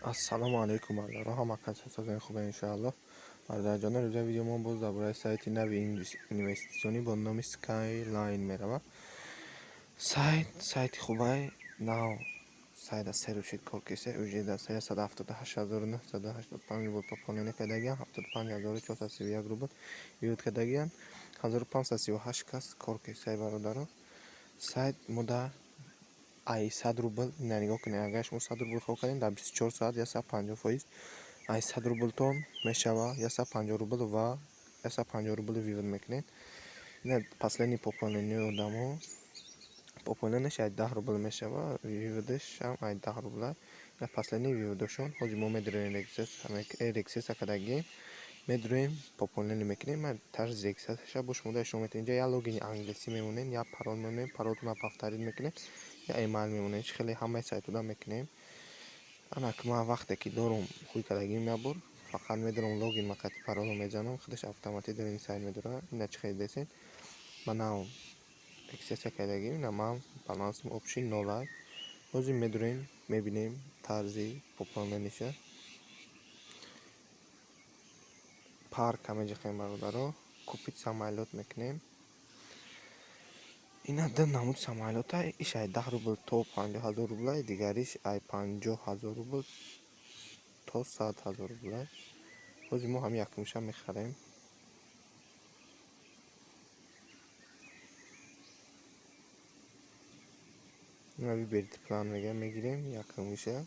Ассалому алайкум, бародаро, ҳама кас ҳастатон хубе, иншоаллоҳ. Бародарҷонон, рӯза видео мо боз дар бораи сайти нави инвеститсионӣ бо номи Skyline меравад. Сайт сайти хубай, нав сайт аз се рӯз кор киса, уже дар 378 985 рубл пополнение кардагиам, 75 431 рубл вывод кардагиам, 1538 кас кор кисай, бародаро. Сайт мода ай 100 рубл, ина нигоҳ кунед, агар шумо 100 рубл кор кардем, дар 24 соат 150% ай 100 рублтон мешава 150 рубл ва 150 рубл вывод мекунед. Ина последний пополнение одамо, пополнениеш ай 10 рубл мешава, выводашам ай 10 рубла. Ина последний выводашон. Ҳозир мо медуроем, регистрация кардагием, медуроем, пополнение мекунем. Тарзи регистрацияша бо шумо шумо метавонед инҷа як логини англисӣ мемонед, як парол мемонед, паролтонро повторить мекунед, я эмайл мемонед, чӣ хеле ҳамаи сайтода мекунем. Ана ки ман вақте ки дорум хуй кардагим, як бор фақат медорам логин мақати паролро мезанам, худаш автоматик дар ин сайт медорад. Ина чӣ хеле десед, ман нав регистрация кардагим, ина ман балансим общий нолай. Ҳозир медурем, мебинем тарзи пополнениша. Парка меҷиқем, бародаро, купить самолёт мекунем. Ина ду намуд самолёта: иш ай 10 рубл то 50 000 рублай, дигариш ай 50 000 рубл то 100 000 рублай. Ҳозир мо ҳамин якумиша мехарем. Ина выберите план мега, мегирем якумиша.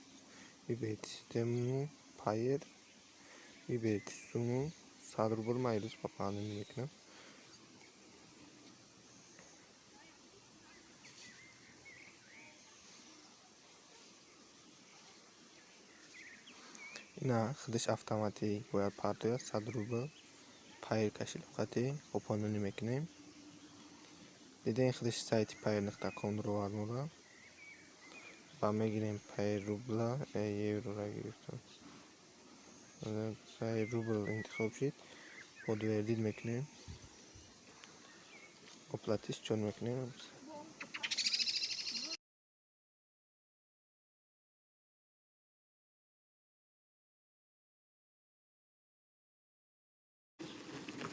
Выберите систему Payeer, выберите сумму, 100 рубл ман имрӯз пополнение мекунам. Ина худаш автоматик бояд партояд 100 рубл. Payeer кошелёкати пополнение мекунем. Дидем, худаш сайти payeer.com ровард мода ва мегирем Payeer рубла, еврора гирифтам. Payeer рубл интихоб шид, подтвердить мекунем. Оплатить счёт мекунем.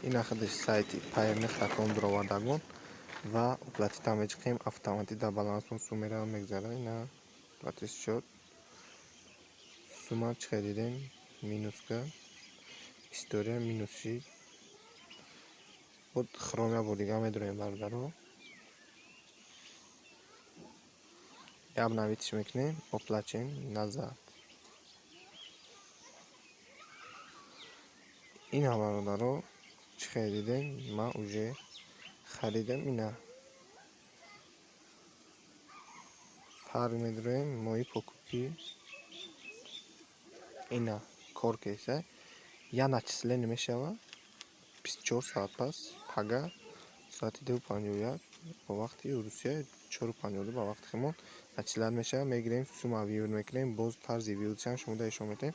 Ина худаш сайти payeer.com дуровардагон ва оплатить меҷиқем, автоматик дар балансмон сум мерава, мегзара. Ина оплатить счёт. Сумма чӣ хел дидем? Минуска. История минус шид. Буд хром, як бор дига медуроем, бародаро. Обновитьш мекунем, оплачен, назад. Ина, бародаро, чӣ хел дидем, ман уже харидам. Ина фарқ медуроем, мои покупки, ина кор кеса, я начисление мешава 24 соат пас, пага соати 2:51 ба вақти Русия, 4:52 ба вақти химон начислять мешава. Мегирем, сумма вывод мекунем, боз тарзи выводшам шумо ишон метавем.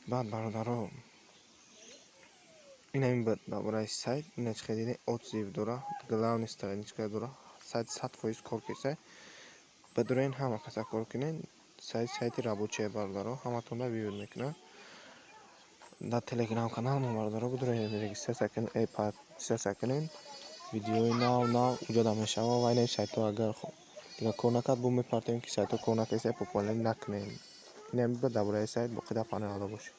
Баъд, бародаро, ина ин дар бораи сайт. Ина чӣ хел дидем, отзыв дора, главный страничка дора, сайт 100% кор кеса. Бидурен, ҳама каса кор кунед. Сайт сайти рабочие, бародаро, ҳаматонро вывод мекунад. Дар телеграм канал мо, бародаро, бидурен, регистрация кунед, подписаться кунед, видеои нав нав уҷода мешавад. Ва инаи сайтҳо агар дигар кор накард, бо мепартоем, ки сайтҳо кор накард, пополнение накунем. Ина дар бораи сайт, боқӣ дар паноҳи Аллоҳ бошед.